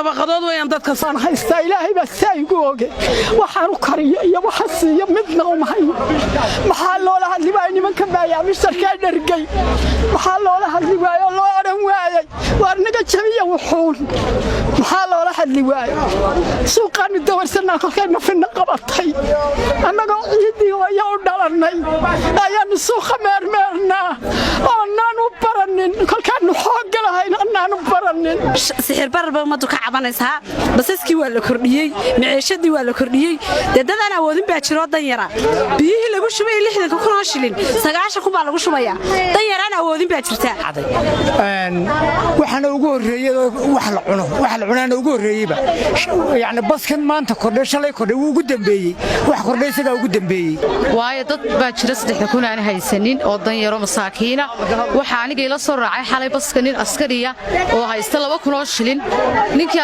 Dabaqadood weeyaan dadka. Aan haystaa, Ilaahay baa saa igu oge. Waxaan u kariyo iyo waxa siiyo midna uma hayo. Maxaa loola hadli waayey nimanka baayaamisharkaa dhergay? Maxaa loola hadli waayey oo loo odhan waayey, waar naga jabiya wuxuun? Maxaa loola hadli waayey? Suuqaannu dawarsanaa kolkay nafina qabatay. Annagoo ciiddii hooyo u dhalannay ayaannu suuqa meermeernaa oonaan u baranin. Kolkaannu xoogga lahayn annaan u baranin. Sixir barar bay ummaddu ka cabanaysaa. Basaskii waa la kordhiyey, maciishadii waa la kordhiyey. Dee dadaan awoodin baa jiroo dan yara. Biyihii lagu shubayay 60,000 oo shilin, 90,000 baa lagu shubayaa. Dan yaraan awoodin baa jirta. Waxaana ugu horreeyey wax la cuno, wax la cunaana ugu horreeyeyba. Yacni baskan maanta kordhay, shalay kordhay, wuu ugu dambeeyey. Wax kordhay isagaa ugu dambeeyey. Waayo dad baa jira 3,000 aan haysanin oo danyaro masaakiina. Waxaa aniga ila soo raacay xalay baska nin askariya oo haysta 2,000 oo shilin. Ninkii